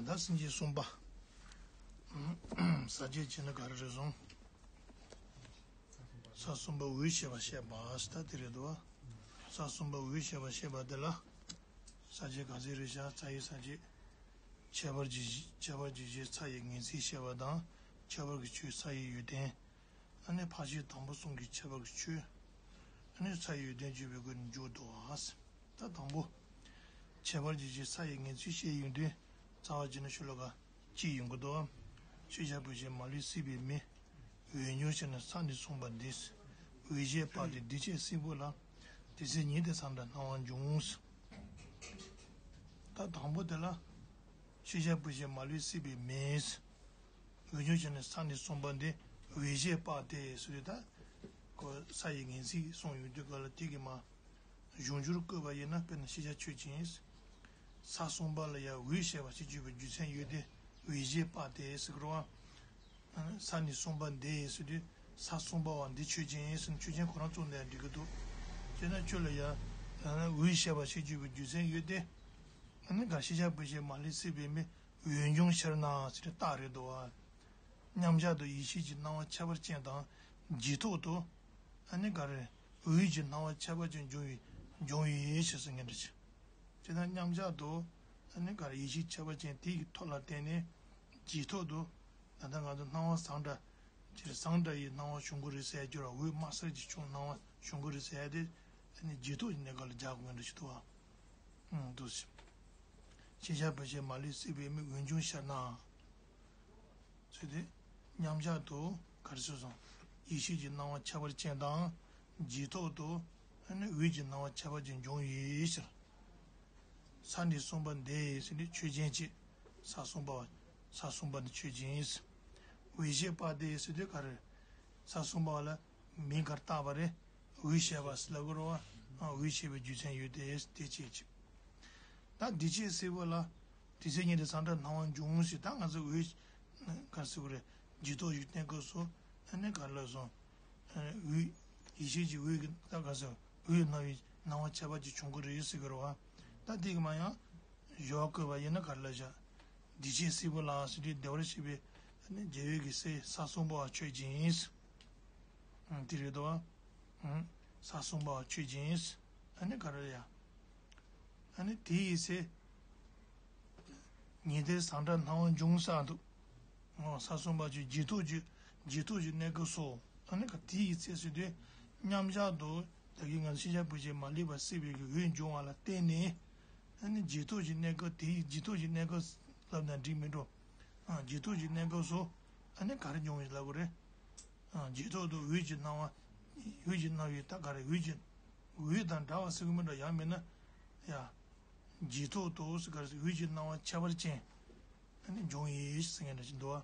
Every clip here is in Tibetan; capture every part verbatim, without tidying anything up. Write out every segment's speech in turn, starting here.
ད་སེམས་བསྐྱེད་གསུམ་པ། ས་བཅད་བྱས་ན་ག་རེ་རེད་སོང་། ས་གསུམ་པ་འོད་བྱེད་པ་བཤད་པ་ད་དེ་རེད་དོ། ས་གསུམ་པ་འོད་བྱེད་པ་བཤད་པ་དེ་ལ། ས་བཅད་ག་ཚོད་རེད་བྱ། ས་ཡི་ས་བཅད། ཁྱད་པར་གྱི་ཁྱད་པར་གྱི་གཞི་ས་ཡི་ངེས་ཚིག་བཤད་པ་དང་། ཁྱད་པར་གྱི་ཆོས་ས་ཡི་ཡོན་ཏན། ཨ་ནི་ཕར་ཕྱིན་དང་པོ་གསུམ་གྱི་ཁྱད་པར་གྱི་ཆོས། ཨ་ནི་ས་ཡི་ཡོན་ཏན་བརྗོད་པའི་སྒོ་ནས་འཇུག་འདུག་བ། ད་དང་པོ། ཁྱད་པར་གྱི་གཞི་ས་ཡི་ངེས་ཚིག་བཤད་ཡོང་དུས། རྩ་བ་བྱས་ན་ཤོ་ལོ་ཀ་གཅིག་ཡོང་གི་འདུག་ཤེས་བྱ་བུད་ཤིང་མ་ལུས་སྲིད་པའི་མེ། འོད་འབྱུང་ཕྱིར་ན་ས་ནི་གསུངས་པ་འདི། འོད་བྱེད་པ་སྟེ་འདི་ཕྱིར་སྲིད་པོ་ལ། དེ་ཚེ་ཉིད་དེ་ས་འདྲ་སྣང་བ་འབྱུང་། ད་དང་པོ་དེ་ལ། ཤེས་བྱ་བུད་ཤིང་མ་ལུས་སྲིད་པའི་མེ། འོད་འབྱུང་ཕྱིར་ན་ས་ནི་གསུངས་པ་འདི། འོད་བྱེད་པ་སྟེ་ཟེར་དུས་ད། ཁོ་ས་ཡི་ངེས་ཚིག་གསུངས་ཡོང་དུས་ག་ལ་དེ་གི་མ། གཞུང་འགྱུར་བཀོད་པ་ཡིན་ན་དཔེར་ན་ཤེས་བྱ་ཆོས་ཅན། ས་གསུམ་པ་ལ་ཡང་འོད་བྱེད་པ་ཞེས་བརྗོད་པའི་རྒྱུ་མཚན་ཡོད་དེ། འོད་བྱེད་པ་སྟེ་ཟེར་གི་རེད་བ། ས་ནི་གསུངས་པ་འདི་ཟེར་དུས། ས་གསུམ་པ་བ་འདི་ཆོས་ཅན་ཟེར་ན་ཆོས་ཅན་ཁོ་རང་བཙུགས་ནས་འགྲིག་གི་འདུག་ཅེ་ན་ཁྱོད་ལ་ཡང་། འོད་བྱེད་པ་ཞེས་བརྗོད་པའི་རྒྱུ་མཚན་ཡོད་དེ། ཨ་ནི་ག་ཤེས་བྱ་བུད་ཤིང་མ་ལུས་སྲིད་པའི་མེ། འོད་འབྱུང་ཕྱིར་ན་ཟེར་ཏེ་རྟགས་རེད་འདུག་བ། མཉམ་གཞག་ཏུ་ཡེ་ཤེས་ཀྱི་སྣང་བ་ཁྱད་པར་ཅན་དང་། རྗེས་ཐོག་ཏུ། ཨ་ནི་ག་རེ། འོད་ཀྱི་སྣང་བ་ཁྱད་པར་ཅན་འབྱུང་བའི་འབྱུང་བའི་ཞེས་སུ་ངེས་འདྲ་ཆེ། དེ་དང་མཉམ་གཞག་ཏུ། ཨ་ནི་ག་རེ་ཡེ་ཤེས་ཁྱད་པར་ཅན་དེ་ཡི་ཐོག་ལ་བརྟེན་ནས། རྗེས་ཐོག་ཏུ། ད་ལྟ་ང་ཚོ་སྣང་བ་བཟང་འདྲ། ཅེས་བཟང་འདྲ་ཡི་སྣང་བ་བྱུང་གི་རེད་ཟེར་རྒྱུ་ར་འོད་དམར་སེར་གྱི་བྱུང་སྣང་བ་བྱུང་གི་རེད་ཟེར་ཏེ། ཨ་ནི་རྗེས་ཐོག་གི་གནས་སྐབས་ལ་སྦྱར་དགོས་ངེས་འདྲ་ཆེ་འདུག་བ། ཨང་འདུག་ཟེར། ཤེས་བྱ་བུད་ཤིང་མ་ལུས་སྲིད་པའི་མེ། འོད་འབྱུང་ཕྱིར་ན། ཟེར་ཏེ། མཉམ་གཞག་ཏུ་ག་རེ་ཟེར་སོང་། ཡེ་ཤེས་ཀྱི་སྣང་བ་ཁྱད་པར་ཅན་དང་། རྗེས་ཐོག་ཏུ། ཨ་ནི་འོད་ཀྱི་སྣང་བ་ཁྱད་པར་ཅན་འབྱུང་བའི་ཕྱིར། ས་འདི་གསུངས་པ་འདི་ཟེར་ཏེ་ཆོས་ཅན་གཅིག་ས་གསུངས་པ། ས་གསུངས་པ་འདི་ཆོས་ཅན། འོད་བྱེད་པ་སྟེ་ཟེར་དུས་ག་རེ། ས་གསུངས་པ་ལ་མིང་ག་རེ་བཏགས་པ་རེད། འོད་བྱེད་པ་ཟེར་ལབ་དགོས་རེད་བ། འོད་བྱེད་པའི་རྒྱུ་མཚན་ཡོད་དེ་དེ་བྱེད་ཅིག་ད་འདི་ཕྱིར་སྲིད་པོ་ལ། དེ་ཚེ་ཉིད་དེ་ས་འདྲ་སྣང་བ་འབྱུང་ཞེས་ད་ང་ཚོ་འོད། ག་རེ་ཟེར་དགོས་རེད། རྗེས་ཐོག་ཡུལ་གནས་སྐབས་སུ། ཨ་ནི་ག་རེ་ལབ་སོང་། འོད། ཡེ་ཤེས་ཀྱི་འོད་ཀྱི་ད་ག་རེ་ཟེར། འོད་སྣང་བའི་སྣང་བ་ཁྱད་པར་ཅན་བྱུང་གི་རེད་ཟེར་གི་རེད་བ། ད་དེ་གི་མ་ཡང་། ཞོག་བཀོད་པ་ཡིན་ན་ག་རེ་ལབ་བྱ། འདི་ཕྱིར་སྲིད་པོ་ལ་ཟེར་དུས་བདེ་བར་གཤེགས་པའི། ཨ་ནི་རྒྱལ་བའི་གི་སྲས་ས་གསུམ་པ་བ་ཆོས་ཅན། དེ་རེད་དོ། ས་གསུམ་པ་བ་ཆོས་ཅན། ཨ་ནི་ག་རེ་ཡ། ཨ་ནི་དེ་ཡི་ཚེ། ཉི་ཟླའི་ཟངས་ཁྲ་སྣང་བ་འབྱུང་ས་འདུག་ཨོ་ས་གསུམ་པ་ཆོས་རྗེས་ཐོག་ཆོས་རྗེས་ཐོག་ཆོས་གནས་སྐབས་སོ། ཨ་ནི་ག་དེ་ཡི་ཚེ་ཟེར་དུས། མཉམ་གཞག་ཏུ་ད་གིན་ང་ཚོ་ཤེས་བྱ་བུད་ཤིང་མ་ལུས་པ་སྲིད་པའི་གི་འོད་འབྱུང་བ་ལ་བརྟེན་ནས། ཨ་ནི་རྗེས་ཐོག་ཆོས་གནས་སྐབས་དེ་ཡི་རྗེས་ཐོག་ཆོས་གནས་སྐབས་ལབ་ན་འགྲིག་མི་འགྲོ། ཨ་རྗེས་ཐོག་ཆོས་གནས་སྐབས་སོ། ཨ་ནི་ག་རེ་འབྱུང་བའི་ལབ་དགོས་རེད། རྗེས་ཐོག་ཏུ་འོད་ཀྱི་སྣང་བ། འོད་ཀྱི་སྣང་བའི་ད་ག་རེ་འོད་ཀྱི། འོད་དང་འདྲ་བ་ཟེར་གི་མི་འདྲ་ཡང་མིན་ན། ཡ། རྗེས་ཐོག་ཏུ་ཟེར་ག་རེ་ཟེར་འོད་ཀྱི་སྣང་བ་ཁྱད་པར་ཅན། ཨ་ནི་འབྱུང་ཡིན་ཟེར་མཁན་འདྲ་ཞིག་འདུག་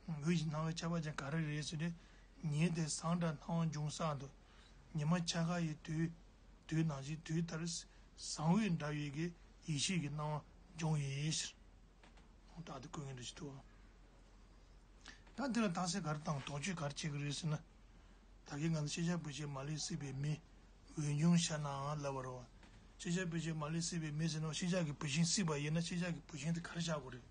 བ། འོད་ཀྱི་སྣང་བ་ཁྱད་པར་ཅན་ག་རེ་རེད་ཟེར་ཏེ། ཉི་ཟླའི་ཟངས་འདྲ་སྣང་བ་འབྱུང་ས་འདུག་ཉི་མ་འཆར་ཀ་ཡི་དུས། དུས་ནང་བཞིན་དུས་ལྟར། ཟངས་འོད་འདྲ་བའི་གི་ཡེ་ཤེས་ཀྱི་སྣང་བ་འབྱུང་ཡིན་ཟེར། རྟགས་དེ་བཀོད་མཁན་འདྲ་ཞིག་འདུག་ད་འདི་ལ་རྟགས་གསལ་ག་རེ་དང་དོགས་གཅོད་ག་རེ་བྱེད་ཀྱི་རེད་ཟེར་ན། ད་གིན་ང་ཚོ་ཤེས་བྱ་བུད་ཤིང་མ་ལུས་སྲིད་པའི་མེ། འོད་འབྱུང་ཕྱིར་ན་ལབ་པ་རེད་བ། ཤེས་བྱ་བུད་ཤིང་མ་ལུས་སྲིད་པའི་མེ་ཟེར་ན་ཤེས་བྱ་གི་བུད་ཤིང་སྲིད་པ་ཡིན་ན་ཤེས་བྱ་གི་བུད་ཤིང་དེ་ག་རེ་བཞག་དགོས་རེད།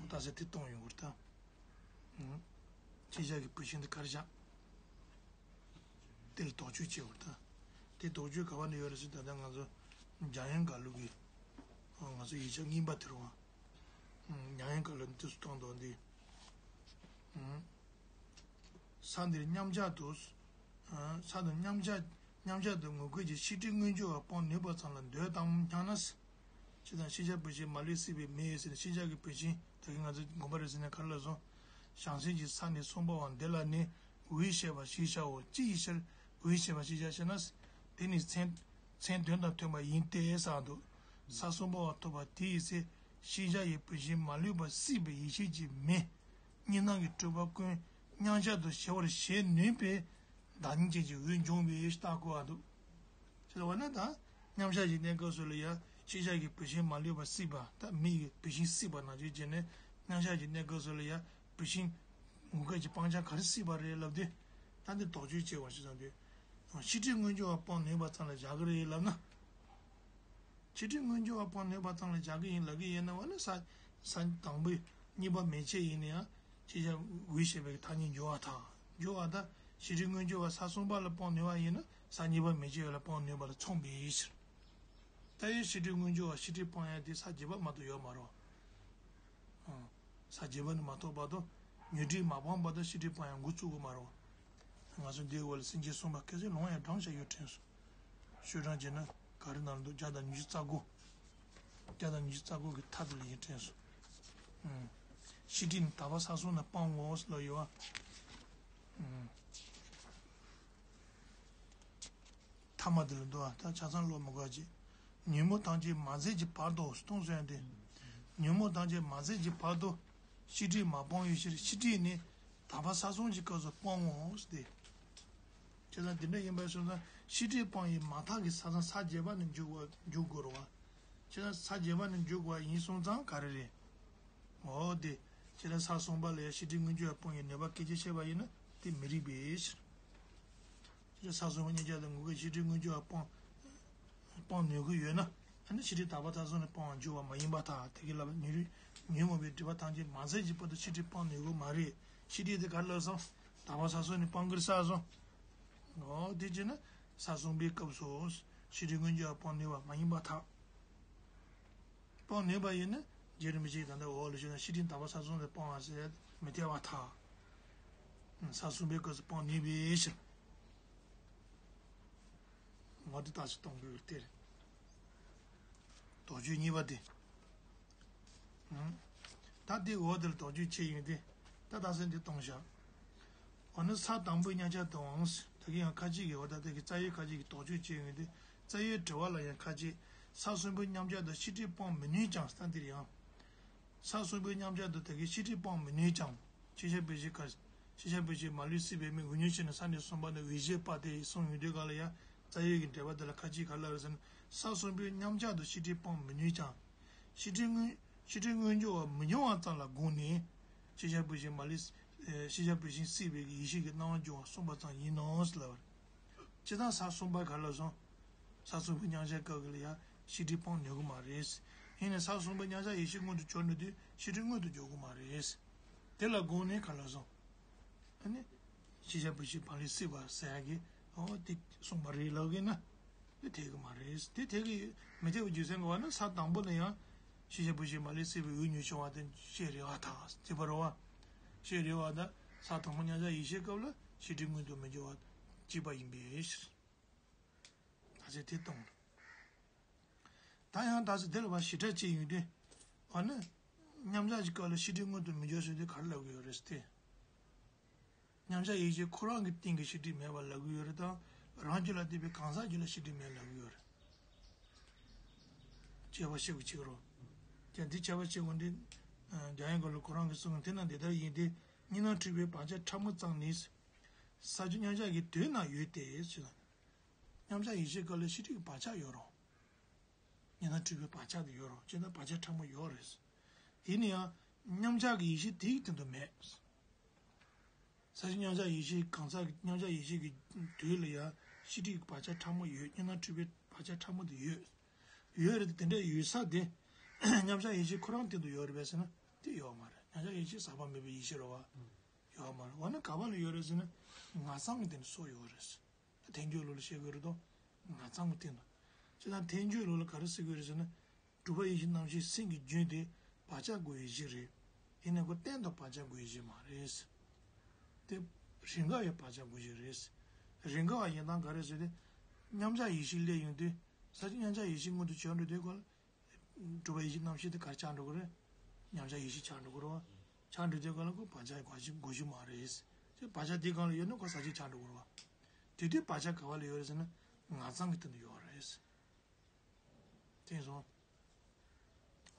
རྟགས་གསལ་དེ་གཏོང་ཡོང་གི་རེད་ད། ཤེས་བྱ་གི་བུད་ཤིང་དེ་ག་རེ་བཞག་དེ་ལ་དོགས་གཅོད་བྱེད་དགོས་རེད་ད། དེ་དོགས་གཅོད་ག་བ་ནས་ཡོད་རེད་ཟེར་ད་ལྟ་ང་ཚོ་འཇམ་དབྱངས་དགའ་ལུགས་ཀྱི། ང་ཚོ་ཡིག་ཆ་རྙིང་པ་དེ་རུ་བ། ཉང་ཡང་ག་ལ་འདི་སུ་བཏང་དོ་འདི། ས་འདིར་མཉམ་གཞག་ཏུ། ས་དང་མཉམ་གཞག་མཉམ་གཞག་ཏུ་ངོ་སྐལ་གྱི་ཤེས་སྒྲིབ་མངོན་གྱུར་བ་སྤོང་ནུས་པ་ཙམ་ལ་འདོད་དམ་སྙམ་ན། ཅི་དང་ཤེས་བྱ་བུད་ཤིང་མ་ལུས་སྲིད་པའི་མེ་ཟེར་ནས་ཤེས་བྱ་གི་བུད་ཤིང་ད་གིན་ང་ཚོ་དགོངས་པ་རེད་ཟེར་ནས་ག་རེ་ལབ་སོང་། བྱང་སེམས་ཀྱི་ས་ནི་གསུམ་པ་བ་འདི་ལ་ནི་འོད་བྱེད་པ་ཞེས་བྱའོ། ཅི་ཡི་ཕྱིར་འོད་བྱེད་པ་ཞེས་བྱ་ཞེ་ན། དེ་ནི་མཚན་མཚན་དོན་དང་མཐུན་པ་ཡིན་ཏེ་ཟེར་འདུག་ས་གསུམ་པ་བ་ཐོབ་པ་དེ་ཡི་ཚེ་ཤེས་བྱ་ཡི་བུད་ཤིང་མ་ལུས་པ་སྲིད་པའི་ཡེ་ཤེས་ཀྱི་མེ། གཉིས་སྣང་གི་སྤྲོས་པ་ཀུན་མཉམ་གཞག་ཏུ་ཞི་བར་བྱེད་ནུས་པའི་བདག་ཉིད་ཅན་གྱི་འོད་འབྱུང་བའི་རྟགས་བཀོད་པ་འདུག་ཅེས་པ་ནི་ད་མཉམ་གཞག་གི་གནས་སྐབས་སུ་ལ་ཡང་ཤེས་བྱ་གི་བུད་ཤིང་མ་ལུས་པ་སྲིད་པ་ད་མེ་ཡི་བུད་ཤིང་སྲིད་པ་ནང་བཞིན་བྱས་ནས་མཉམ་གཞག་གི་གནས་སྐབས་སུ་ལ་ཡང་བུད་ཤིང་ངོ་སྐལ་གྱི་སྤང་བྱ་ག་རེ་སྲིད་པ་རེད་ལབ་དུས། ད་འདི་དོགས་གཅོད་བྱེད་པ་ཞིག་བསམ་དུས། ཤེས་སྒྲིབ་མངོན་གྱུར་བ་སྤོང་ནུས་པ་ཙམ་ལ་བཞག་གི་རེད་ལབ་ན། ཕྱི་དྲིལ་མངོན་གྱུར་བ་སྤང་ནུས་པ་ཙམ་ལ་བཞག་གི་ཡིན་ལབ་ཀྱི་ཡིན་ན་བ་ནི་ས་ས་དང་པོའི་གཉིས་པ་མན་ཆད་ཡིན་ན་ཡང་ཅི་བྱ་འོས་ཞེས་པའི་ཐ་སྙད་འཇོག་པ་དང་འཇོག་པ་དང་ཕྱི་དྲིལ་མངོན་གྱུར་བ་ས་གསུམ་པ་ལ་སྤང་ནུས་པ་ཡིན་ན་ས་གཉིས་པ་མན་ཆད་ལ་སྤང་ནུས་པ་ལ་མཚུངས་པའི་ཕྱིར། ད་ཡོད་ཕྱི་དྲིལ་མངོན་གྱུར་བ་ཕྱི་དྲིལ་སྤང་ཡ་དེ་ས་བརྒྱད་པ་མ་གཏོགས་ཡོད་མ་རེད། ས་བརྒྱད་པ་ནི་མ་ཐོབ་བར་དུ་ཉོན་སྒྲིབ་མ་སྤངས་བར་དུ་ཕྱི་དྲིལ་སྤང་ཡང་འགོ་བཙུགས་དགོས་མ་རེད། ང་ཚོ་འདིའི་འོག་ལ་སེམས་བསྐྱེད་གསུངས་པ་སྐད་ཅིག་ལོང་ཡང་བགྲང་བྱ་ཡོད་དྲན་སོང་། ཤོད་གྲངས་བྱས་ན་ག་རེ་ནང་ལ་འདུག་བརྒྱ་དང་ཉི་ཤུ་རྩ་དགུ། བརྒྱ་དང་ཉི་ཤུ་རྩ་དགུ་གི་མཐའ་དེ་ལ་ཡིན་དྲན་སོང་། ཕྱི་དྲིལ་ནི་དག་པ་ས་གསུམ་ན་སྤང་ངོ་ལ་ཡོད་པ། ཐ་མ་དེ་ལ་འདུག་ཨ། ད་ཆ་ཚང་ཀློག་མི་དགོས་ཅིག་ཉོན་མོངས་ཐམས་ཅད་མ་ཟད་ཀྱི་བར་དུ་གཏོང་ཟེར་ཡ་དེ། ཉོན་མོངས་ཐམས་ཅད་མ་ཟད་ཀྱི་བར་དུ། ཕྱི་དྲིལ་མ་སྤང་བའི་ཕྱིར་ཕྱི་དྲིལ་ནི་དག་པ་ས་གསུམ་གྱི་སྐབས་སུ་སྤང་ངོ་ཟེར་ཏེ། བྱས་ཙང་དེ་འདྲ་ཡིན་པའི་ཕྱིར་ན་ཕྱི་དྲིལ་སྤང་ཡི་མ་ཐག་གི་ས་མཚམས་ས་བརྒྱད་པ་ནས་འཇུག་པ་འཇུག་དགོས་རེད་བ། བྱས་ཙང་ས་བརྒྱད་པ་ནས་འཇུག་པ་ཡིན་སོང་ཙང་ག་རེ་རེད། འོ་དེ། ཁྱེད་རང་ས་གསུམ་པ་ལ་ཡང་ཕྱི་དྲིལ་མངོན་གྱུར་བ་སྤོང་བའི་ནུས་པ་སྐད་ཅིག་བཤད་པ་ཡིན་ན་དེ་མི་རིགས་པའི་ཕྱིར། ཁྱེད་རང་ས་གསུམ་པ་མཉམ་གཞག་དང་ངོ་སྐལ་ཕྱི་དྲིལ་མངོན་གྱུར་བ་སྤོང་། སྤོང་ནུས་ཀྱི་ཡོད་ན་ཨ་ནི་ཕྱི་དྲིལ་དག་པ་ཐ་གསུམ་ནས་སྤོང་བར་འགྱུར་བ་མ་ཡིན་པར་ཐལ། དེ་གི་ལབ་པ་ཉོན་རིགས་ཉོན་མོངས་པའི་སྒྲིབ་པ་ཐམས་ཅད་མ་ཟད་ཀྱི་བར་དུ་ཕྱི་དྲིལ་སྤོང་ནུས་ཀྱི་མ་རེད། ཕྱི་དྲིལ་དེ་ག་རེ་ལབ་སོང་། དག་པ་ཐ་གསུམ་ནས་སྤོང་གི་རེད་ཟེར་སོང་། འོ་དེ་བྱས་ན་ས་གསུམ་པའི་སྐབས་སུ་ཕྱི་དྲིལ་མངོན་གྱུར་བ་སྤོང་ནུས་པ་མ་ཡིན་པར་ཐལ། སྤོང་ནུས་པ་ཡིན་ན་རྗེ་རིན་པོ་ཆེས་ད་ལྟ་འོག་ལ་ཞུས་ན་ཕྱི་དྲིལ་དག་པ་ས་གསུམ་ལ་སྤོང་བ་ཟེར་མི་འཐད་པར་ཐལ། ས་གསུམ་པའི་སྐབས་སུ་སྤོང་ནུས་པའི་ཕྱིར། ངོ་དེ་རྟགས་སུ་གཏོང་དགོས་ཏེ། དོགས་གཅོད་གཉིས་པ་དེ། ད་དེ་འོག་དེར་དོགས་གཅོད་བྱས་ཡོང་དུས་ད་རྟགས་གསལ་འདི་གཏོང་བཞག་འོ་ན་ས་དང་པོའི་མཉམ་གཞག་དུའང་། ད་གིན་ཡང་ཁ་ཅིག་གིས་འོ་ད་ལྟ་གི་རྩ་བའི་ཁ་ཅིག་གིས་དོགས་གཅོད་བྱས་ཡོང་དུས་རྩ་བའི་དྲི་བ་ལ་ཡང་ཁ་ཅིག་ས་གསུམ་པོའི་མཉམ་གཞག་ཏུ་ཕྱི་དྲིལ་སྤང་མི་ནུས་ཀྱང་ས་འདིར་ཡང་། ས་གསུམ་པོའི་མཉམ་གཞག་ཏུ་ད་གིན་ཕྱི་དྲིལ་སྤང་མི་ནུས་ཀྱང་། ཤེས་བྱ་པའི་གཞི་ག་ཤེས་བྱ་པའི་གཞི་མ་ལུས་སྲིད་པའི་མིག་འོད་ཉིད་ཕྱིར་ན་ས་ནི་གསུམ་པ་ནི་འོད་གཞིའི་པ་སྟེ་གསུངས་ཡོང་དུས་ག་ལ་ཡང་རྩ་བའི་གི་འགྲེལ་པ་འདི་ལ་ཁ་ཅིག་ག་ལ་རེད་ཟེར་ན་ས་གསུམ་པོའི་མཉམ་གཞག་ཏུ་ཕྱི་དྲིལ་སྤང་མི་ནུས་ཀྱང་། ཕྱི་དྲིལ་མངོན་ཕྱི་དྲིལ་མངོན་གྱུར་བ་མི་འབྱུང་བ་ཙམ་ལ་དགོངས་ནས། ཤེས་བྱ་པའི་གཞི་མ་ལུས་ཤེས་བྱ་པའི་གཞི་སྲིད་པའི་ཡེ་ཤེས་ཀྱི་སྣང་བ་འབྱུང་བ་གསུངས་པ་ཙམ་ཡིན་ནོ་ཟེར་ལབ་པ་རེད། སྤྱིར་བཏང་ས་གསུམ་པ་ག་ལ་སོང་། ས་གསུམ་པའི་མཉམ་གཞག་སྐབས་ཀྱི་ལ་ཡང་ཕྱི་དྲིལ་སྤང་ནུས་ཀྱི་མ་རེད། ཡིན་ནའི་ས་གསུམ་པའི་མཉམ་གཞག་ཡེ་ཤེས་མངོན་དུ་གྱུར་འགྲོ་དུས་ཕྱི་དྲིལ་མངོན་དུ་གྱུར་གྱི་མ་རེད། དེ་ལ་དགོངས་ནས་ག་ལ་སོང་། ཨ་ནི། ཤེས་བྱ་པའི་གཞི་མ་ལུས་སྲིད་པ་ཟེར་ཡག་གི་འོ་དེ་གསུངས་པ་རེད་ལབ་ཀྱི་ན། དེ་འཐད་ཀྱི་མ་རེད། དེ་འཐད་ཀྱི་མི་འཐད་པའི་རྒྱུ་མཚན་གྱི་བར་ན་ས་དང་པོ་ལ་ཡང་ཤེས་བྱ་པའི་གཞི་མ་ལུས་སྲིད་པའི་འོད་ཉིད་ཕྱིར་བ་དེ་ཤེས་རེ་བ་དང་དེ་པ་རེ་བ། ཤེས་རེ་བ་དང་ས་དང་པོ་མཉམ་གཞག་ཡེ་ཤེས་སྐབས་ལ་ཕྱི་དྲིལ་མངོན་དུ་མི་འགྱུར་བ་གཅིག་པ་ཡིན་པའི་ཕྱིར། ད་ཆ་དེ་གཏོང་། ད་ཡང་ད་ཆ་དེ་ལ་བ་ཞིབ་ཕྲ་བྱས་ཡོང་དུས། འོ་ན། མཉམ་གཞག་གི་སྐབས་ལ་ཕྱི་དྲིལ་མངོན་དུ་མི་འགྱུར་ཟེར་དུས་ག་རེ་ལབ་ཀྱི་ཡོད་རེད་ཟེར་ཏེ། མཉམ་གཞག་ཡེ་ཤེས་ཁོ་རང་གི་སྟེང་གི་ཕྱི་དྲིལ་མེད་པ་ལབ་ཀྱི་ཡོད་རེད་དང་། རང་རྒྱུད་ལ་ལྟོས་པའི་གང་ཟག་རྒྱུད་ལ་ཕྱི་དྲིལ་མེད་ལབ་ཀྱི་ཡོད་རེད། དཔྱད་པ་ཤེས་དགོས་ཆེ་རོ། ཀྱང་འདི་དཔྱད་པ་ཤེས་དགོས་འདི། རྒྱ་ཡན་གོ་ལ་ཁོ་རང་གིས་གསུངས་དེ་ན་འདི་ལྟར་ཡིན་ཏེ། གཉིས་སྣང་འཁྲུལ་པའི་བག་ཆགས་ཕྲ་མོ་ཙམ་ནི། ས་བཅུ་མཉམ་གཞག་གི་དུས་ན་ཡོད་དེ་ཞེས། མཉམ་གཞག་ཡེ་ཤེས་སྐབས་ལ་ཕྱི་དྲིལ་གྱི་བག་ཆགས་ཡོད་རུང་། གཉིས་སྣང་འཁྲུལ་པའི་བག་ཆགས་དེ་ཡོད་རུང་ཅེ་ན་བག་ཆགས་ཕྲ་མོ་ཡོད་རེད། ཡིན་ན་ཡང་མཉམ་གཞག་གི་ཡེ་ཤེས་དེའི་སྟེང་དུ་མེད། ས་བཅུ་མཉམ་གཞག་ཡེ་ཤེས་གང་ཟག་གི་མཉམ་གཞག་ཡེ་ཤེས་ཀྱི་དུས་ལ་ཡང་ཕྱི་དྲིལ་གྱི་བག་ཆགས་ཕྲ་མོ་ཡོད། གཉིས་སྣང་འཁྲུལ་པའི་བག་ཆགས་ཕྲ་མོ་དེ་ཡོད། ཡོད་རེད་དེ་དེ་འདྲ་ཡོད་ས་དེ། མཉམ་གཞག་ཡེ་ཤེས་ཁོ་རང་སྟེང་དུ་ཡོད་རེད་པས་ཟེར་ན་དེ་ཡོད་མ་རེད། མཉམ་གཞག་ཡེ་ཤེས་ཟག་པ་མེད་པའི་ཡེ་ཤེས་རེད་བ། ཡོད་མ་རེད། འོ་ན་ག་པ་ལ་ཡོད་རེད་ཟེར་ན། ངག་ཚང་གི་སྟེང་དུ་སུ་ཡོད་རེད། ཐལ་འགྱུར་ལུགས་ལ་བཤད་དགོས་རེད་དོ། ངག་ཚང་གི་སྟེང་དུ། ཅེ་ན་ཐལ་འགྱུར་ལུགས་ལ་ག་རེ་ཟེར་དགོས་རེད་ཟེར་ན། གྲུབ་པ་ཡེ་ཤེས་རྣམ་ཤེས་སེམས་ཀྱི་རྒྱུན་དེ་བག་ཆགས་དགོས་ཡེ་ཤེས་རེད། ཡིན་ནའི་ཁོ་གཏན་དུ་བག་ཆགས་དགོས་ཡེ་ཤེས་མ་རེད། དེ་རེས་འགའ་ཡང་བག་ཆགས་དགོས་ཡེ་ཤེས་རེད། རེས་འགའ་བ་ཡིན་སྟངས་ག་རེ་ཟེར་ཏེ། མཉམ་གཞག་ཡེ་ཤེས་སླེབས་ཡོང་དུས། ས་བཅུ་མཉམ་གཞག་ཡེ་ཤེས་མངོན་དུ་གྱུར་འགྲོ་དུས་ཁོ་ལ། གྲུབ་པ་ཡེ་ཤེས་རྣམ་ཤེས་དེ་ག་རེ་ཆགས་འགྲོ་གི་རེད། མཉམ་གཞག་ཡེ་ཤེས་ཆགས་འགྲོ་གི་རེད་བ། ཆགས་འགྲོ་དུས་ག་ལ་ཁོ་བག་ཆགས་གོ་ཤེས་གོ་ཤེས་མ་རེད། དེ་བག་ཆགས་དེ་གང་ལ་ཡོད་ན་ཁོ་ས་བཅུ་ཆགས་འགྲོ་གི་རེད་བ། དེ་དུས་བག་ཆགས་ག་བ་ལ་ཡོད་རེད་ཟེར་ན་ངག་ཚང་གི་སྟེང་དུ་ཡོད་རེད། དེ་སོང་།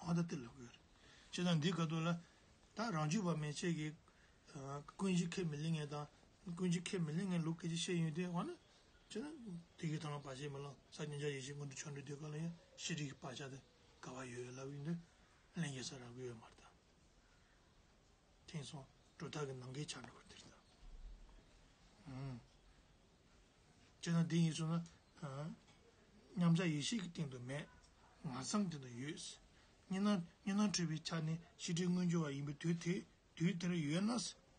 འོ་ད་དེ་ལབ་དགོས་རེད། བྱས་ཙང་འདི་ག་དུས་ལ། ད་རང་རྒྱུད་པ་མན་ཆད་ཀྱི། ཀུན་གཞི་ཁས་མི་ལེན་མཁན་དང་། ཀུན་གཞི་ཁས་མི་ལེན་མཁན་ལུགས་སྐད་ཆ་བཤད་ཡོང་དུས་འོ་ན། བྱས་ན། དེ་གའི་ཐོག་ལ་བར་ཆད་མི་ལང་ས་མཉམ་གཞག་ཡེ་ཤེས་མངོན་དུ་གྱུར་འགྲོ་དུས་ག་ལ་ཡང་ཕྱི་དྲིལ་གྱི་བག་ཆགས་དེ་ག་བ་ཡོད་ལབ་ཡོང་དུས། ལེན་རྒྱུ་ས་རག་གི་ཡོད་མ་རེད་ད། དེང་སང་གྲུབ་མཐའ་གི་ནང་འགལ་ཆགས་འགྲོ་གི་དེ་རེད་ད། ཨང་། བྱས་ན་འདི་ཡིན་སོང་ན། མཉམ་གཞག་ཡེ་ཤེས་ཀྱི་སྟེང་དུ་མེད། ང་ཚང་དེ་དང་ཡོད། གཉིས་སྣང་གཉིས་སྣང་འཁྲུལ་པའི་ཆ་ནས་ཤེས་སྒྲིབ་མངོན་གྱུར་བ་ཡིན་པའི་དུས་དེ་དུས་དེར་ཡོད་ན།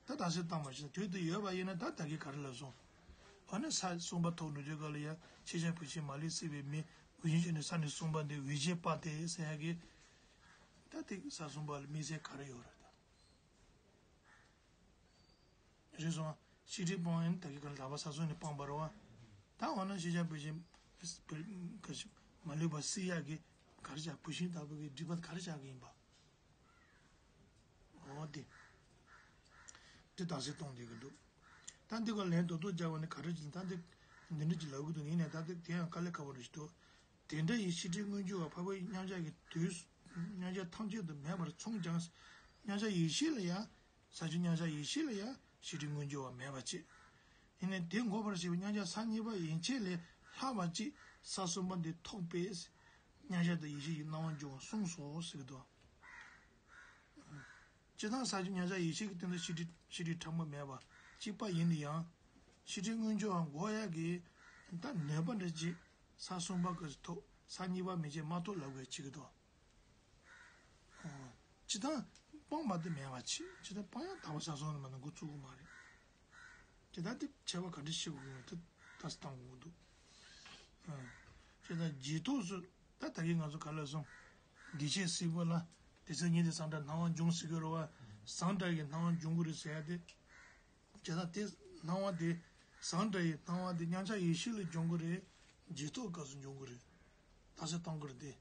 ད་དག་སེལ་བཏང་བ་ཞིག་དུས་དེ་ཡོད་པ་ཡིན་ན། ད་ད་གིན་ག་རེ་ལབ་སོང་། འོ་ན་ས་གསུམ་པ་ཐོབ་འགྲོ་དུས་སྐབས་ལ་ཡང་ཤེས་བྱ་བུད་ཤིང་མ་ལུས་སྲིད་པའི་མིང་། འོད་གཞིའི་ཆ་ནས་ས་ནི་གསུམ་པ་འདི་འོད་གཞས་པ་སྟེ་ཟེར་ཡ་གི། ད་དེ་ས་གསུམ་པ་ལ་དམིགས་བསལ་ག་རེ་ཡོད་རེད་ད། རེད་སོང་། ཤེས་སྒྲིབ་སྤོང་ཡང་ད་གིན་ག་རེ་ལབ་པ་ས་གསུམ་ནས་སྤངས་པ་རེད་བ། ད་འོ་ན་ཤེས་བྱ་བུད་ཤིང་མ་ལུས་པ་སྲིད་ཡག་གི་ག་རེ་བྱ། བུད་ཤིང་ལྟ་བུ་གི་སྒྲིབ་པ་ག་རེ་བྱ་གི་ཡིན་པ། འོ་དེ། དེ་དག་སེལ་གཏོང་བསྡད་ཀྱི་འདུག་ད་འདི་ག་ལན་རྡོག་རྡོག་རྒྱག་པ་ནི་ག་རེ་བྱེད། ད་འདི་འདི་འདྲ་ཅིག་ལབ་ཀྱི་འདུག་ཡིན་ནའི་ད་འདི་དེ་ཡང་དཀའ་ལས་ཁག་པོ་རེད་ཞིག་འདུག་དེ་འདྲ་ཡི་ཤེས་སྒྲིབ་མངོན་གྱུར་བ་འཕགས་པའི་མཉམ་གཞག་གི་དུས་སུ། མཉམ་གཞག་ཐམས་ཅད་དུ་མེད་པར་མཚུངས་ཀྱང་། མཉམ་གཞག་ཡེ་ཤེས་ལ་ཡང་། ས་བཅུ་མཉམ་གཞག་ཡེ་ཤེས་ལ་ཡང་ཤེས་སྒྲིབ་མངོན་གྱུར་བ་མེད་པ་བྱེད། ཡིན་ནའི་དེ་འགོག་པར་བྱེད་པའི་མཉམ་གཞག་ས་གཉིས་པ་ཡན་ཆད་ལས་ལྷག་པ་ཅིག་ས་གསུམ་པ་འདི་ཐོབ་པས། མཉམ་གཞག་དང་ཡེ་ཤེས་ཀྱི་སྣང་བ་འབྱུང་བ་གསུངས་སོ་ཟེར་གྱི་འདུག་སྤྱིར་བཏང་ས་བཅུ་མཉམ་གཞག་ཡེ་ཤེས་ཀྱི་སྟེང་དུ་ཤེས་སྒྲིབ་ཤེས་སྒྲིབ་ཕྲ་མོ་མེད་པ་གཅིག་པ་ཡིན་ན་ཡང་། ཤེས་སྒྲིབ་མངོན་གྱུར་བ་འགོག་ཡག་གི་ད་ནུས་པ་འདྲ་ཅིག་ས་གསུམ་པ་གི་ཐོག་ས་གཉིས་པ་མན་ཆད་མ་ཐོབ་ལབ་དགོས་བྱེད་ཀྱི་འདུག་སྤྱིར་བཏང་སྤངས་པ་དེ་མེད་པ་བྱེད། སྤྱིར་བཏང་སྤང་ཡག་དག་པ་ས་གསུམ་ནས་མ་གཏོགས་འགོ་བཙུགས་ཀྱི་མ་རེད། དེ་ལྟར་དེ་ཁྱད་པར་ག་འདྲ་ཤེས་དགོས་ཀྱི་ཡོད་དེ་ལྟ་སྟངས་དགོས་འདུག་སྤྱིར་བཏང་རྗེས་ཐོབ་སུ། ད་ད་གིན་ང་ཚོ་ག་ལ་སོང་། འདུས་བྱས་སྲིད་པ་ལ་དེ་ཚེ་ཉིད་དུ་ཟང་ཀྲག་སྣང་བ་འབྱུང་ཟེར་གྱི་རེད་བ། ཟང་ཀྲག་གི་སྣང་བ་འབྱུང་གི་རེད་ཟེར་ཡ་དེ། བྱས་ཙང་དེ་སྣང་བ་དེ་ཟང་ཀྲག་ཡི་སྣང་བ་དེ་མཉམ་གཞག་ཡེ་ཤེས་ལ་འབྱུང་གི་རེད། རྗེས་ཐོབ་སྐབས་སུ་འབྱུང་གི་རེད། དག་སེལ་གཏོང་གི་རེད་དེ།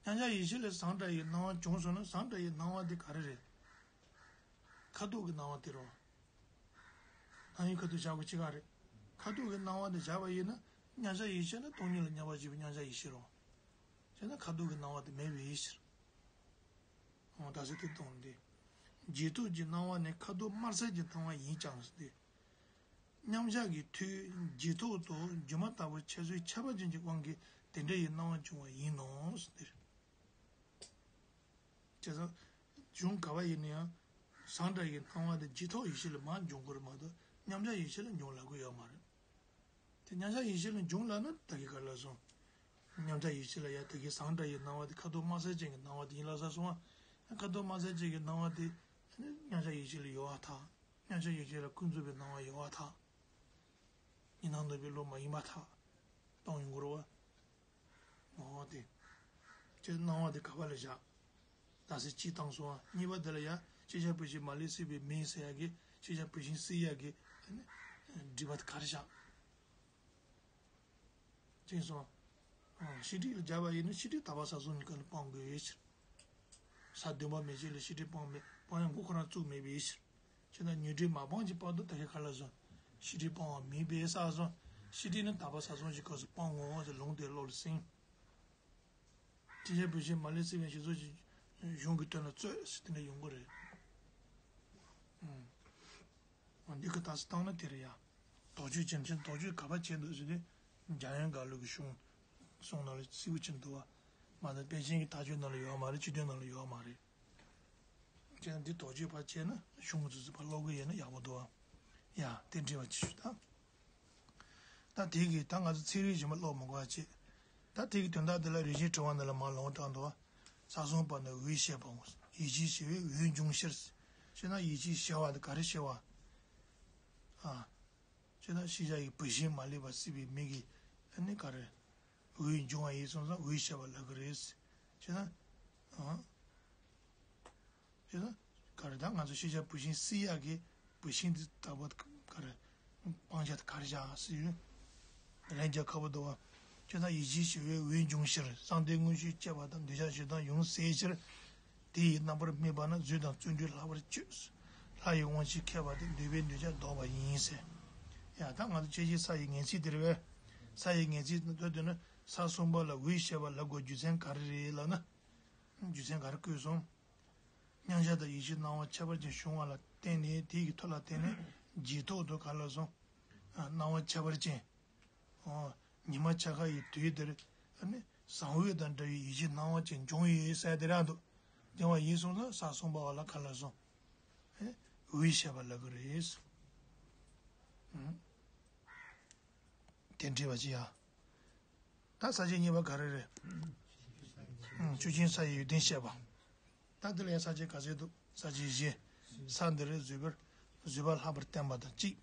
མཉམ་གཞག་ཡེ་ཤེས་ལས་ཟང་ཀྲག་ཡི་སྣང་བ་བྱུང་སོང་ན་ཟང་ཀྲག་ཡི་སྣང་བ་དེ་ག་རེ་རེད། ཁ་དོག་གི་སྣང་བ་དེ་རེད། སྣང་ཡུལ་ཁ་དོག་བཞག་དགོས་ཅི་ག་རེད། ཁ་དོག་གི་སྣང་བ་དེ་བཞག་པ་ཡིན་ན་མཉམ་གཞག་ཡེ་ཤེས་ནི་སྟོང་ཉིད་ལ་མཉམ་པར་བཞག་པའི་མཉམ་གཞག་ཡེ་ཤེས་རེད། བྱས་ན་ཁ་དོག་གི་སྣང་བ་དེ་མེད་པའི་ཕྱིར། འོ་ད་ཟེར་དེ་གཏོང་སྟེ། རྗེས་ཐོབ་ཀྱི་སྣང་བ་ནི་ཁ་དོག་དམར་སེར་གྱི་སྣང་བ་ཡིན་ཀྱང་སྟེ། མཉམ་གཞག་གི་མཐུས་རྗེས་ཐོབ་ཏུ་སྒྱུ་མ་ལྟ་བུ་འཆར་ཚུལ་ཁྱད་པར་ཅན་གྱི་དབང་གིས་དེ་འདྲ་ཡི་སྣང་བ་འབྱུང་བ་ཡིན་ནོ་ཟེར། བྱས་ཙང་། གཞུང་ག་བ་ཡིན་ན་ཡང་། ཟང་ཀྲག་གི་སྣང་བ་དེ་རྗེས་ཐོབ་ཡེ་ཤེས་ལ་མར་འབྱུང་དགོས་རེད་མ་གཏོགས་མཉམ་གཞག་ཡེ་ཤེས་ལ་འབྱུང་ལབ་ཀྱི་ཡོད་མ་རེད། དེ་མཉམ་གཞག་ཡེ་ཤེས་ལ་འབྱུང་ལབ་ན་ད་གིན་ག་ལ་སོང་། མཉམ་གཞག་ཡེ་ཤེས་ལ་ཡང་ད་གིན་ཟང་ཀྲག་གི་སྣང་བ་དེ་ཁ་དོག་དམར་སེར་ཅན་གྱི་སྣང་བ་དེ་ཡིན་ལབ་ས་སོང་བ། ཁ་དོག་དམར་སེར་ཅན་གྱི་སྣང་བ་དེ། མཉམ་གཞག་ཡེ་ཤེས་ལ་ཡོད་པར་ཐལ། མཉམ་གཞག་ཡེ་ཤེས་ལ་ཀུན་རྫོབ་པའི་སྣང་བ་ཡོད་པར་ཐལ། གཉིས་སྣང་ནུབ་པའི་བློ་མ་ཡིན་པར་ཐལ། སྟོང་ཡིན་དགོས་རེད་བ། འོ་དེ། ཁྱེད་སྣང་བ་དེ་ག་བ་ལ་བཞག་དག་སེལ་གཅིག་བཏང་སོང་བ། གཉིས་པ་དེ་ལ་ཡ། ཤེས་བྱ་བུད་ཤིང་མ་ལུས་སྲིད་པའི་མིང་ཟེར་ཡག་གི། ཤེས་བྱ་བུད་ཤིང་སྲིད་ཡག་གི། ཨ་ནི། སྒྲིབ་པ་དེ་ག་རེ་བཞག་ཅེས་སོང་། ཨ། ཤེས་སྒྲིབ་ལ་སྦྱར་བ་ཡིན་ན་ཤེས་སྒྲིབ་དག་པ་ས་གསུམ་གྱི་སྐབས་ལ་སྤང་དགོས་ཕྱིར། ས་བདུན་པ་མན་ཆད་ལ་ཤེས་སྒྲིབ་སྤང་མེད། སྤང་ཡག་འགོ་ཁོ་རང་བཙུགས་མེད་པའི་ཕྱིར། བྱས་ན་ཉོན་སྒྲིབ་མ་སྤངས་ཀྱི་བར་དུ་ད་གིན་ག་ལ་སོང་། ཤེས་སྒྲིབ་སྤང་བ་མིན་པས་ཟེར་སོང་། ཤེས་སྒྲིབ་ནི་དག་པ་ས་གསུམ་གྱི་སྐབས་སུ་སྤང་ངོ་ཟེར་ལུང་དེ་བློ་ལ་སིམ། ཤེས་བྱ་བུད་ཤིང་མ་ལུས་སྲིད་པའི་ཞེས་སོགས་ཀྱི་གཞུང་གི་དོན་ལ་རྩོད་ཟེར་དེ་འདྲ་ཡོང་གི་རེད། ཨང་། འདི་གི་དག་སེལ་བཏང་ན་དེ་རེད་ཡ། དོགས་གཅོད་བྱེད་མཁན་དོགས་གཅོད་ག་པར་བྱས་འདུག་ཟེར་ཏེ། འཇམ་དབྱངས་དགའ་ལོ་གི་གཞུང་གསུང་ནང་ལ་གསལ་པོ་ཅིག་འདུག་བ། མ་གཏོགས་དཔལ་ཆེན་གྱི་དག་བཅོས་ནང་ལ་ཡོད་མ་རེད། སྤྱི་དོན་ནང་ལ་ཡོད་མ་རེད། བྱས་ན་འདི་དོགས་གཅོད་ཕར་བྱས་ན་གཞུང་གི་ཚུལ་ཚུལ་ཕར་ཀློག་གི་ཡོད་ན་ཡག་པོ་འདུག་བ། ཡ་དེ་འདྲ་བ་ཅིག་ཞུ་དང་། ད་དེ་གི་ད་ང་ཚོ་ཚིག་རིས་གཞན་པ་ཀློག་མི་དགོས་པ་བྱེད། ད་དེ་གི་དོན་དག་དེ་ལ་རིན་ཆེན་ཕྲེང་བ་འདི་ལ་མར་ལུང་དྲངས་འདུག་བ། ས་གསུམ་པ་ནི་འོད་ཤེས་པའོ། ཡིད་ཆེས་ཞི་བའི་འོད་འབྱུང་ཕྱིར། ཞེ་ན་ཡིད་ཆེས་ཞི་བ་དེ་ག་རེ་ཞི་བ། ཨ། ཞེ་ན་ཤེས་བྱ་ཡི་བུད་ཤིང་མ་ལུས་པ་སྲིད་པའི་མིང་གི་ཨ་ནི་ག་རེ། འོད་འབྱུང་བ་ཡིན་སོང་ཙང་འོད་ཤེས་པ་ལབ་ཀྱི་རེད། ཞེ་ན། ཨ། ཞེ་ན། ག་རེ་ད་ང་ཚོ་ཤེས་བྱ་བུད་ཤིང་སྲིད་ཡག་གི་བུད་ཤིང་འདི་ལྟ་བུ་ག་རེ། སྤང་བྱ་དེ་ག་རེ་བཞག་སྲིད་ཡོད། ལན་རྒྱག་ཁག་པོ་འདུག་བ། ཅི་ལྟར་ཡིད་ཆེས་ཞི་བའི་འོད་འབྱུང་ཕྱིར། གསང་བདེ་མངོན་ཤེས་སྐྱེ་བ་དང་། འདོད་ཆགས་ཞེ་སྡང་ཡོངས་ཟད་ཕྱིར། དེ་ཡི་རྣམ་པར་སྨིན་པ་ན། བཟོད་དང་བརྩོན་འགྲུས་ལྷག་པར་སྤྱོད། ལྷ་ཡི་དབང་བྱས་མཁས་པ་དེ། འདོད་པའི་འདོད་ཆགས་ལྡོག་པ་ཡིན་ཟེར། ཡ་ད་ང་ཚོ་དཔྱད་བྱེད་ས་ཡི་ངེས་ཚིག་དེ་རེད་པས། ས་ཡི་ངེས་ཚིག་ནི་ལྟོས་དེ་ནི་ས་གསུམ་པ་ལ་འོད་ཤེས་པ་ལབ་དགོས་རྒྱུ་མཚན་ག་རེ་རེད་ལབ་ན། རྒྱུ་མཚན་ག་རེ་བཀོད་སོང་། མཉམ་གཞག་དང་ཡེ་ཤེས་སྣང་བ་ཁྱད་པར་ཅན་བྱུང་བ་ལ་བརྟེན་ནས་དེ་ཡི་མཐུ་ལ་བརྟེན་ནས་རྗེས་ཐོབ་ཏུ་ག་ལ་སོང་། སྣང་བ་ཁྱད་པར་ཅན། ཉི་མ་འཆར་ཁ་ཡི་དུས་དེར་ནི་ཟང་འོད་དང་འདྲ་བའི་ཡིད་ཆེས་སྣང་བ་ཅན་འབྱུང་ཡོད་ཟེར་དེ་རང་དུ་སྦྱང་བ་ཡིན་སོང་ན་ས་གསུམ་པ་བ་ལ་ག་ལ་སོང་། འོད་ཤེས་པ་ལབ་ཀྱི་རེད། དེ་འདྲ་བ་ཅི་ཡ། ད་ས་བཅད་གཉིས་པ་ག་རེ་རེད། ཆོས་ཅན་ས་ཡི་ཡོན་ཏན་བཤད་པ། ད་དེ་ལ་ཡང་ས་བཅད་ག་ཚོད་འདུག་ས་བཅད་བཞི། ས་འདིར་བཟོད་པར་བཟོད་པ་ལྷག་པར་བསྟན་པ་དང་གཅིག་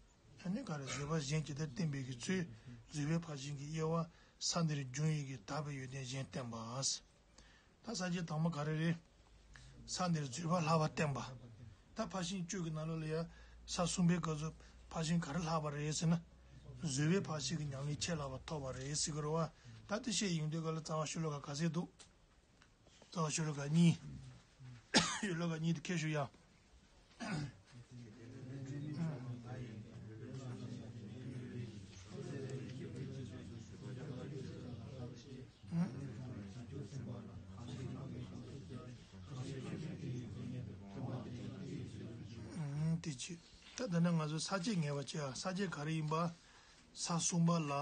ཨ་ནི་ག་རེ་བཟོད་པ་གཞན་ཇི་ལྟར་བསྟན་པའི་གི་ཚུལ། བཟོད་པའི་ཕར་ཕྱིན་གྱི་དབྱེ་བ། ས་འདིར་འབྱུང་བའི་གི་དག་པའི་ཡོན་ཏན་གཞན་བསྟན་པ། ད་ས་བཅད་དང་པོ་ག་རེ་རེད། ས་འདིར་བཟོད་པ་ལྷག་པར་བསྟན་པ། ད་ཕར་ཕྱིན་བཅུ་གི་ནང་ལོགས་ལ་ཡ། ས་གསུམ་པའི་སྐབས་སུ་ཕར་ཕྱིན་ག་རེ་ལྷག་པ་རེད་ཟེར་ན། བཟོད་པའི་ཕར་ཕྱིན་གྱི་ཉམས་ལེན་ཆེས་ལྷག་པ་ཐོབ་པ་རེད་ཟེར་གི་རེད་བ། ད་དེ་བཤད་ཡོང་དུས་ག་ལ་རྩ་བ་ཤོ་ལོ་ཀ་ག་ཚོད་འདུག་རྩ་བ་ཤོ་ལོ་ཀ་གཉིས། ཤོ་ལོ་ཀ་གཉིས་དེ་ཁྱེར་ཤོག་ཡ། དེ་ཅི། ད་ད་ནི་ང་ཚོ་ས་བཅད་ངེས་པ་བྱས་ཨ། ས་བཅད་ག་རེ་ཡིན་པ། ས་གསུམ་པ་ལ་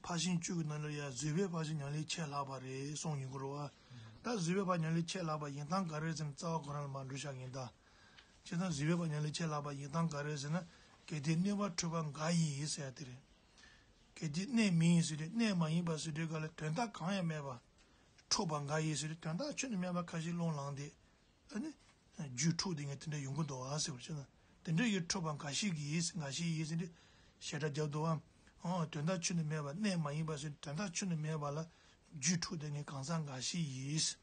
ཕར་ཕྱིན་བཅུ་གི་ནང་ལ་ཡ་བཟོད་པའི་ཕར་ཕྱིན་ཉམས་ལེན་ཆེས་ལྷག་པ་རེད་གསུངས་ཡོང་གི་རེད་བ། ད་བཟོད་པའི་ཕར་ཉམས་ལེན་ཆེས་ལྷག་པ་ཡིན་སྟངས་ག་རེ་ཟེར་ན་རྩ་བ་ཁོ་རང་ལ་མར་འགྲོ་བཞག་ཡིན་ད། བྱས་ཙང་བཟོད་པའི་ཕར་ཉམས་ལེན་ཆེས་ལྷག་པ་ཡིན་སྟངས་ག་རེ་ཟེར་ན། གལ་ཏེ་གནོད་པ་འཁྲུལ་པ་འགའ་ཡིས་ཟེར་ཡ་དེ་རེད། གལ་ཏེ་གནོད་མིན་ཟེར་དུས་གནོད་མ་ཡིན་པ་ཟེར་དུས་ག་ལ་དོན་དག་གང་ཡང་མེད་པ། འཁྲུལ་པ་འགའ་ཡིས་ཟེར་དུས་དོན་དག་ཁྱོན་ནས་མེད་པ་ཁ་ཤས་བླངས་བླངས་ཏེ། ཨ་ནི། རྒྱུད་འཁྲུགས་དེ་ངས་དེ་འདྲ་ཡོང་གི་འདུག་ཨ་ཟེར་བ་བྱས་ན། དེ་འདྲ་ཡི་འཁྲུལ་པ་འགའ་ཞིག་གིས་འགའ་ཞིག་ཡིས་ཟེར་ཏེ། ཞེ་དྲག་རྒྱབ་འདུག་ཨ། ཨོ་དོན་དག་ཁྱོན་ནས་མེད་པ་གནོད་མ་ཡིན་པ་ཟེར་དོན་དག་ཁྱོན་ནས་མེད་པ་ལ། རྒྱུད་འཁྲུགས་དེ་ངས་གང་ཟག་འགའ་ཞིག་ཡིས།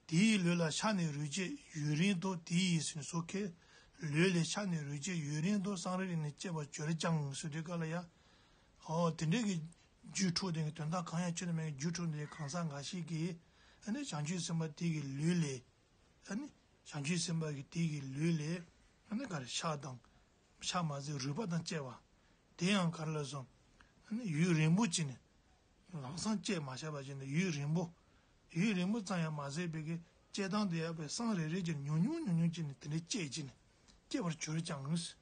དེའི་ལུས་ལ་ཤ་ནི་རུས་བཅད་ཡུན་རིང་དུ་དེ་ཡིས་ཟེར་ནས་སོ་ཁའི། ལུས་ལས་ཤ་ནི་རུས་བཅད་ཡུན་རིང་དུ་སང་རི་རི་ནས་སྐྱེ་བར་གྱུར་ཀྱང་ཟེར་དུས་ག་ལ་ཡ། ཨོ་དེ་འདྲའི་གི། རྒྱུད་འཁྲུགས་དེ་ངས་དོན་དག་གང་ཡང་ཁྱོན་ནས་མེད་ཀྱི་རྒྱུད་འཁྲུགས་དེ་གང་ཟག་འགའ་ཞིག་གིས། ཨ་ནི་བྱང་ཆུབ་སེམས་དཔའ་དེ་གི་ལུས་ལས། ཨ་ནི་བྱང་ཆུབ་སེམས་དཔའ་གི་དེ་གི་ལུས་ལས། ཨ་ནི་ག་རེ་ཤ་དང་། ཤ་མ་ཟད་རུས་པ་དང་བཅས་པ། དེ་ཡང་ག་རེ་ལ་སོང་། ཨ་ནི་ཡུན་རིང་པོ་ཅིག་ནས། ལམ་སང་བཅད་མ་བཞག་པ་ཅིག་ནས་ཡུན་རིང་པོ། ཡུན་རིང་པོ་ཙམ་ཡང་མ་ཟད་པའི་གི་བཅད་སྟངས་དེ་ཡང་པའི་སང་རེ་རེ་ཅིག་ཉུང་ཉུང་ཉུང་ཉུང་ཅིག་ནས་དེ་འདྲའི་བཅད་ཅིག་ནས་སྐྱེ་བར་གྱུར་ཀྱང་།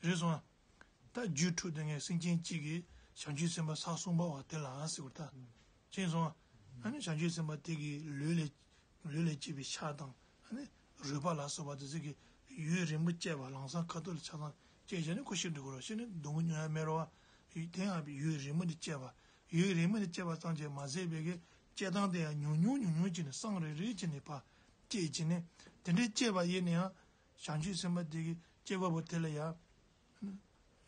རེད་སོང་ཨ། ད་རྒྱུད་འཁྲུགས་དེ་ངས་སེམས་ཅན་གཅིག་གིས་བྱང་ཆུབ་སེམས་དཔའ་ས་གསུམ་པ་བ་དེ་ལ་ཟེར་བ་ད། ཅེས་སོང་ཨ། ཨ་ནི་བྱང་ཆུབ་སེམས་དཔའ་དེ་གི་ལུས་ལས། ལུས་ལས་སྐྱེས་པའི་ཤ་དང་། ཨ་ནི་རུས་པ་ལ་སོགས་པ་དེ་ཚོ་གི་ཡུན་རིང་པོ་བཅད་པ་ལམ་སང་ཁ་ཐུག་ལ་ཆ་ཚང་བཅད་བྱས་ནས་ཁོ་ཤི་འགྲོ་གི་རེད། ཤི་ནས་སྡུག་བསྔལ་མྱོང་ཡ་མེད་རེད་བ། དེ་ཡང་ཡུན་རིང་པོ་ནས་བཅད་པ། ཡུན་རིང་པོ་ནས་བཅད་པ་ཙམ་གྱིས་མ་ཟད་པའི་གི་བཅད་སྟངས་དེ་ཡང་ཉུང་ཉུང་ཉུང་ཉུང་བྱས་ནས་སང་རེ་རེ་བྱས་ནས་ཕར་བཅད་བྱས་ནས་དེ་འདྲའི་བཅད་པ་ཡིན་ན་ཡང་། བྱང་ཆུབ་སེམས་དཔའ་དེ་གི་སྐྱེ་བ་པོ་དེ་ལ་ཡང་།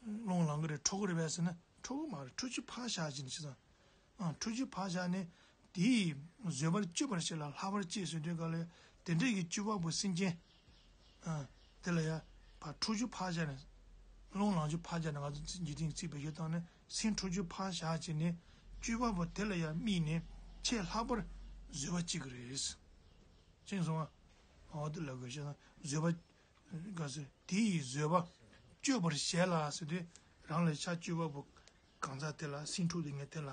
སློང་ལང་གི་རེད། འཕྲོག་གི་རེད་པས་ཟེར་ན་འཕྲོག་གི་མ་རེད། འཁྲུལ་རྒྱུ་ཕར་བཞག་ཅིག་ནས་བྱས་ཙང་། ཨ་འཁྲུལ་རྒྱུ་ཕར་བཞག་ནས་དེའི་བཟོད་པར་སྤྱོད་པར་བྱེད་ལ་ལྷག་པར་སྤྱད་ཟེར་དུས་ག་ལ་དེ་འདྲའི་གི་སྤྱོད་པ་པོ་སེམས་ཅན། ཨ་དེ་ལ་ཡང་ཕར་འཁྲུལ་རྒྱུ་ཕར་བཞག་ནས། སློང་ལང་རྒྱུ་ཕར་བཞག་ནས་ང་ཚོ་འཇིག་རྟེན་གྱི་ཚིག་བེད་སྤྱོད་བཏང་ནས་སེམས་འཁྲུལ་རྒྱུ་ཕར་བཞག་ཅིག་ནས་སྤྱོད་པ་པོ་དེ་ལ་ཡང་དམིགས་ནས་ཆེས་ལྷག་པར་བཟོད་པ་སྤྱད་ཀྱི་རེད། ཅེས་གསུངས་པ། འོ་དེ་ལ་དགོས་ཤེ་ན་བཟོད་པ། ག་ཟེར། དེ་ཡི་བཟོད་པ་སྤྱོད་པར་བྱེད་ལ་ཟེར་དུས་རང་ལས་ཤ་སྤྱོད་པ་པོ་གང་ཟག་དེ་ལ་སེམས་འཁྲུགས་དེ་ངས་དེ་ལ།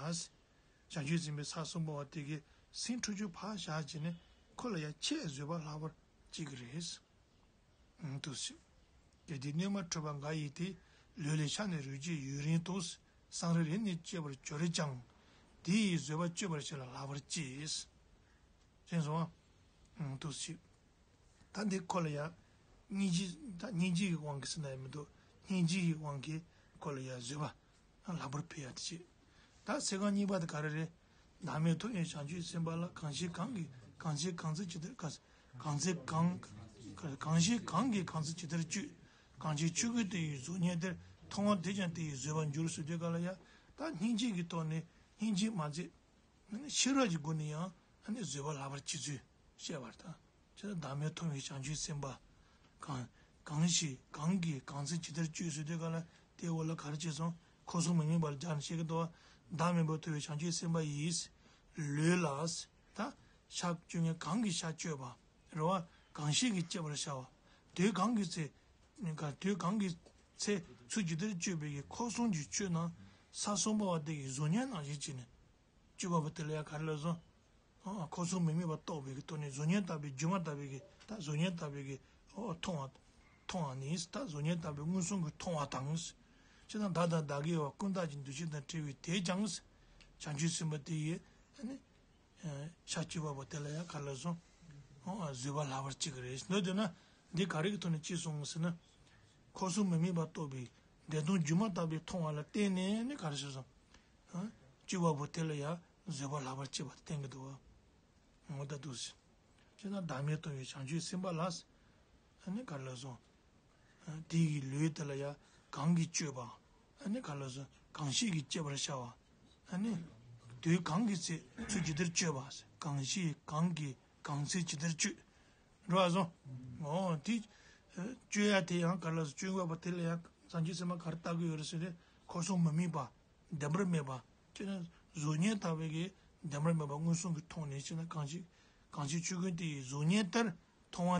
བྱང་ཆུབ་སེམས་དཔའི་ས་གསུམ་པ་བ་དེ་གིས་སེམས་འཁྲུལ་རྒྱུ་ཕར་བཞག་བྱས་ནས་ཁོ་ལ་ཡང་ཆེས་བཟོད་པ་ལྷག་པར་སྤྱད་ཀྱི་རེད། འདུ་ཤེས། གལ་ཏེ་གནོད་མ་འཁྲུལ་པ་འགའ་ཡིས་ཏེ། ལུས་ལས་ཤ་ནི་རུས་བཅད་ཡུན་རིང་དུ། སང་རེ་རེ་ནས་སྐྱེ་བར་གྱུར་ཀྱང་། དེ་ཡི་བཟོད་པ་སྤྱོད་པར་བྱེད་ལ་ལྷག་པར་སྤྱད། ཅེས་གསུངས་པ། འདུ་ཤེས། ད་འདི་ཁོ་ལ་ཡང་། སྙིང་རྗེ། ད་སྙིང་རྗེ་ཡི་དབང་གིས་ཟེར་ན་ཡང་མི་འདུག་སྙིང་རྗེ་ཡི་དབང་གིས་ཁོ་ལ་ཡང་བཟོད་པ་ལྷག་པར་འཕེལ་ཡ་དེ་བྱེད། ད་ཚིག་རྐང་གཉིས་པ་དེ་ག་རེ་རེད། བདག་མེད་ཐོབ་པའི་བྱང་ཆུབ་སེམས་དཔའ་ལ། གང་ཞིག་གང་གིས་གང་ཚེ་གང་ཚེ་ཇི་ལྟར་གང་། གང་ཚེ་གང་། གང་ཞིག་གང་གིས་གང་ཚེ་ཇི་ལྟར་སྤྱོད། གང་ཕྱིར་ཆོས་ཀུན་དེ་ཡི་གཟུགས་བརྙན་དེར། མཐོང་བ་དེས་ཀྱང་དེ་ཡི་བཟོད་པར་འགྱུར་ཟེར་དུས་ག་ལ་ཡ། ད་སྙིང་རྗེ་གི་ཐོག་ནས་སྙིང་རྗེ་མ་ཚད། ཤེས་རབ་ཀྱི་སྒོ་ནས་ཡང་ཨ་ནི་བཟོད་པ་ལྷག་པར་སྤྱད་ཚུལ་བཤད་པར་ཐལ། ཅེས་བདག་མེད་ཐོབ་པའི་བྱང་ཆུབ་སེམས་དཔའ། གང་། གང་ཞིག་གང་གིས་གང་ཚེ་ཇི་ལྟར་སྤྱོད་ཟེར་དུས་ག་ལ་དེའི་འོག་ལ་ག་རེ་བྱས་སོང་། འཁོར་གསུམ་མི་དམིགས་པ་ལ་སྦྱར་ནས་བཤད་ཀྱི་འདུག་བ། བདག་མེད་པར་ཐོབ་པའི་བྱང་ཆུབ་སེམས་དཔའ་ཡིས། ལུས་ལ། ད། ཤ་སྤྱོད་མཁན་གང་གིས་ཤ་སྤྱོད་པ། རེད་བ། གང་ཞིག་གིས་སྤྱད་པར་བྱ་བ། དུས་གང་གི་ཚེ། དུས་གང་གི་ཚེ་ཚུལ་ཇི་ལྟར་སྤྱོད་པའི་གི་འཁོར་གསུམ་གྱི་ཆོས་རྣམས་ས་གསུམ་པ་བ་དེ་ཡི་གཟུགས་བརྙན་ནང་བཞིན་བྱས་ནས། སྤྱོད་པ་པོ་དེ་ལ་ཡང་ག་རེ་ལབ་སོང་། ཨ། འཁོར་གསུམ་མི་དམིགས་པ་རྟོགས་པའི་གི་ཐོག་ནས་གཟུགས་བརྙན་ལྟ་བུའི་སྒྱུ་མ་ལྟ་བུའི་གི་ད་གཟུགས་བརྙན་ལྟ་བུའི་གི་ཨོ་མཐོང་བ། མཐོང་བ་ནི་ད་གཟུགས་བརྙན་ལྟ་བུའི་མངོན་སུམ་གྱིས་མཐོང་བ་དང་། ཅེས་དང་བདག་དང་བདག་གི་དབྱེ་བ་ཀུན་བརྟགས་ཀྱི་འདུ་ཤེས་དང་བྲལ་བའི་དེས་ཀྱང་། བྱང་ཆུབ་སེམས་དཔའ་དེ་ཡིས་ཨ་ནི། ཤ་སྤྱོད་པ་པོ་དེ་ལ་ཡང་ག་རེ་ལབ་སོང་། ཨོ་བཟོད་པ་ལྷག་པར་སྤྱད་ཀྱི་རེད། འདོད་འདོད་ན་འདི་ག་རེ་གི་ཐོག་ནས་ཅི་གསུངས་ཟེར་ན། འཁོར་གསུམ་མི་དམིགས་པ་རྟོགས་པའི་བདེན་སྟོང་སྒྱུ་མ་ལྟ་བུའི་མཐོང་བ་ལ་བརྟེན་ནས་ནི་ག་རེ་ཟེར་སོང་། སྤྱོད་པ་པོ་དེ་ལ་ཡང་བཟོད་པ་ལྷག་པར་སྤྱད་པ་བསྟན་གྱི་འདུག་བ། ངོ་ད་འདུག་ཟེར། ཅེ་ན་བདག་མེད་རྟོགས་པའི་བྱང་ཆུབ་སེམས་དཔའ་ལ། ཨ་ནི་ག་ལ་སོང་། དེ་ཡི་ལུས་དེ་ལ་ཡང་གང་གིས་སྤྱོད་པ། ཨ་ནི་ག་ལ་སོང་། གང་ཞིག་གིས་སྤྱད་པར་བྱ་བ། ཨ་ནི་དུས་གང་གི་ཚེ་ཚུལ་ཇི་ལྟར་སྤྱོད་པ། གང་ཞིག་གང་གིས་གང་ཚེ་ཇི་ལྟར་སྤྱོད། འགྲོ་བ་སོང་། འོ་དེ་སྤྱོད་ཡ་དེ་ཡང་ག་ལ་སོང་། སྤྱོད་དགོས་པ་དེ་ལ་ཡང་བྱང་ཆུབ་སེམས་དཔའ་ག་རེ་ལྟ་གི་ཡོད་རེད་ཟེར་ན། འཁོར་གསུམ་མི་དམིགས་པ། བདེན་པར་མེད་པ། ཅེ་ན་གཟུགས་བརྙན་ལྟ་བུའི་གི་བདེན་པར་མེད་པ་མངོན་སུམ་གྱིས་མཐོང་ནས་ཅེ་ན་གང་ཞིག་གང་ཞིག་ཆོས་ཀུན་དེ་ཡི་གཟུགས་བརྙན་ལྟར་མཐོང་བ།